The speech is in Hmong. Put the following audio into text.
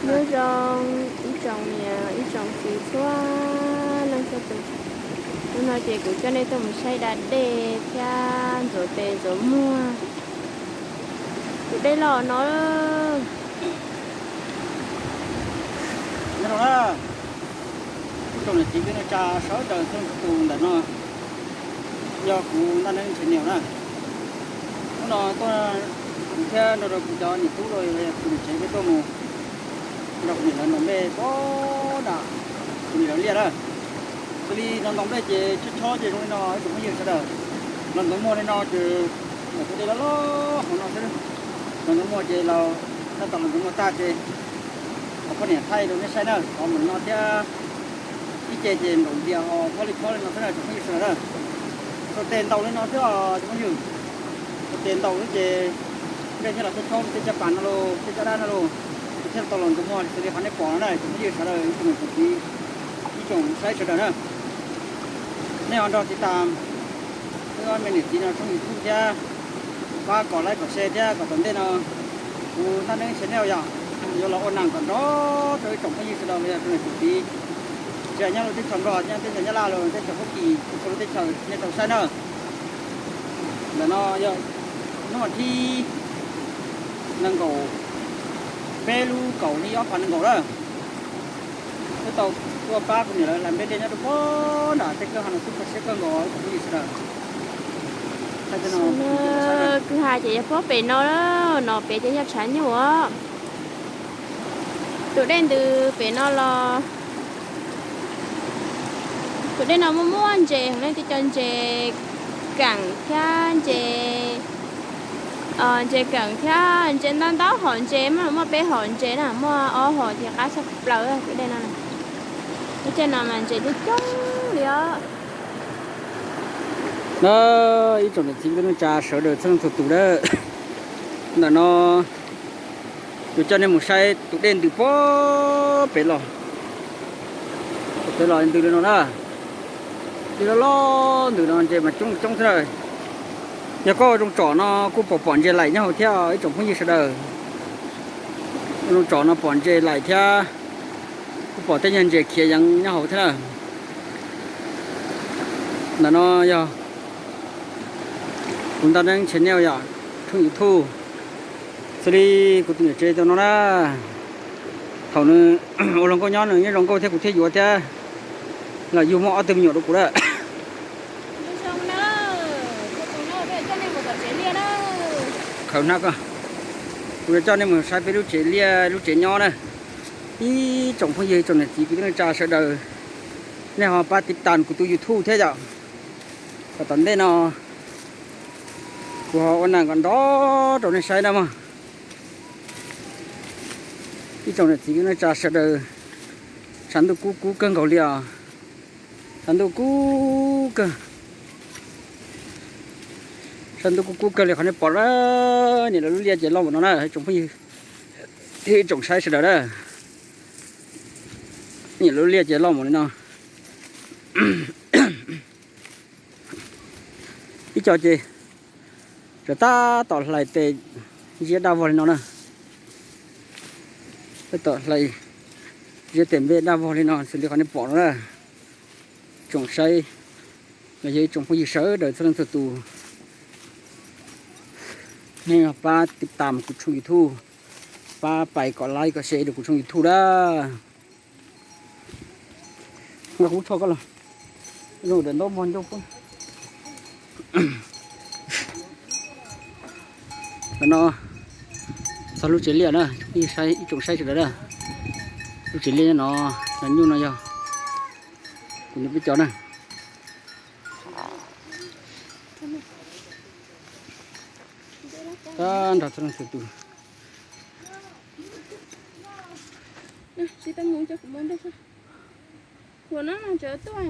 Nyob zoo ib tsoom niam ib tsoom txiv txhua leej txhua tus. Hnub no ces kuv coj nej tuaj mus saib da dej thiab ntxuav tes ntxuav muag. Tus dej los no. Nyob zoo na, ib tsoom niam txiv kwv tij neej tsa sawv daws txhua leej txhua tus, ntawm no yog kuv Ntaj Neeb Channel na. Hnub no tuaj, kuv thiab nrog rau kuv cov niam tub los yog tus niam tsev peb tuaj mus nrog kuv niam lawv ntaus nplej puag nram kuv niam lawv liaj na. Xws li los ntaus nplej ces chob chob ces zoo li no ib tsoom phooj ywg sawv daws. Los ntxuav muag li no ces tus dej loj loj hauv no xwb. Los ntxuav muag ces los, tab tom los ntxuav muag tag ces ho poj niam thaij rau nej saib na, qhov mus no thiab ib ce ces nplaum ntias ho phob li phob li no xwb na tsoom phooj ywg sawv daws na. Txhua tes ntaus li no xwb os tsoom phooj ywg. Txhua tes ntaus xwb ces nplej thiaj los chob chob tej caj pas no los tej caj dab no los, ces thiaj tau los ntxuav muag xws li qhov nej pom no na tsoom phooj ywg sawv daws ib tsoom niam txiv ib tsoom saib sawv daws na. Nej ho nrog tiv tas wb ob me niam txiv no tshooj YouTube thiab pab kom like kom share thiab kom tom ntej no kuv Ntaj Neeb Channel yom, yuav los ua neeg kom nrov rau ib tsoom phooj ywg sawv daws los yog tsoom niam tsoom txiv, tsis hais nyob lub teb chaws Nplog, nyob teb chaws Nyab Laj los teb chaws Fab Kis, txhua lub teb chaws nej tau saib na. Ntawm no yog hnub vas thib nees nkaum peb lub kaum hli ob phav nees nkaum na. Wb tau tuaj pab kuv niam lawv hlais nplej dej nyob rau puag nram tej kwj ha no xwb, kho siab kawg nkaus tsoom phooj ywg sawv daws. Kwj ha ces yog puag pem no, no pem ces yog tshav nyuj os. Tus dej ntws pem no los, tus dej no muaj muaj ntses, hauv no tej cov ntses keem thiab ntses, ntses keem thiab ntses ntau ntau hom ntses, muaj peb hom ntses na, muaj ob hom ces qab tshaj plaws tus dej no. Lub caij no mas ntses coob coob li os. Na, ib tsoom niam txiv kwv tij neej tsa sawv daws txhua leej txhua tus na, ntawm no kuv coj nej mus saib tus dej ntws puag pem los, pem los ntws li no na. Dej loj loj ntws no ntses mas coob coob xwb na. Yog koj ua zoo tsom no kuj pom pom ntses laim nyob hauv thiab ib tsoom phooj ywg sawv daws. Ua zoo tsom no pom ntses laim thiab kuj pom tej nyuag ntses khiav yeev nyob hauv thiab na. Ntawm no yog kuv Ntaj Neeb Channel yom, tshooj YouTube. Xws li kuv tus niam tsev tus no na, thaum nws ua hluas nkauj nyob nws yeej zoo nkauj thiab kuv thiaj yuav thiab, los yug muaj ob tug me nyuam rau kuv lawm. Khaws hnab ko, kuv yuav coj nej mus saib peb lub tsev liaj lub tsev nyob na. Ib tsoom phooj ywg ib tsoom niam txiv kwv tij neej tsa sawv daws, nej ho pab tiv tas kuv tus YouTube thiab yom, kom tom ntej no kuv ho ua neeg kom nrov rau nej saib na mog. Ib tsoom niam txiv kwv tij neej tsa sawv daws, tshav ntuj kub kub kawg nkaus li os. Tshav ntuj kub kawg, tshav ntuj kub kub kawg li qhov nej pom na. Niam lawv lub liaj ces loj npaum no na tsoom phooj ywg thiab ib tsoom saib sawv daws na. Niam lawv lub liaj ces loj npaum li no. Ib co ces tseem tab tom hlais tes ziab daj vog li no na. Tab tom hlais ziab tes nplej daj vog li no xws li qhov nej pom no na. Tsoom saib los yog ib tsoom phooj ywg sawv daws txhua leej txhua tus, nej pab tiv tas kuv tshooj YouTube, pab pais kom like kom share rau kuv tshooj YouTube na. Nqa kuv tsho koj los, zoo daim ntaub npog ncauj pub. Ntawm no txog lub tsev liaj na, ib tsoom saib sawv daws na. Lub tsev liaj nyob no, cov nyuj no yog kuv niam peb cov na. Tab nrog txhua leej txhua tus. Tsis tau mus, kuv mus ntej. Ua no no tseem tuaj.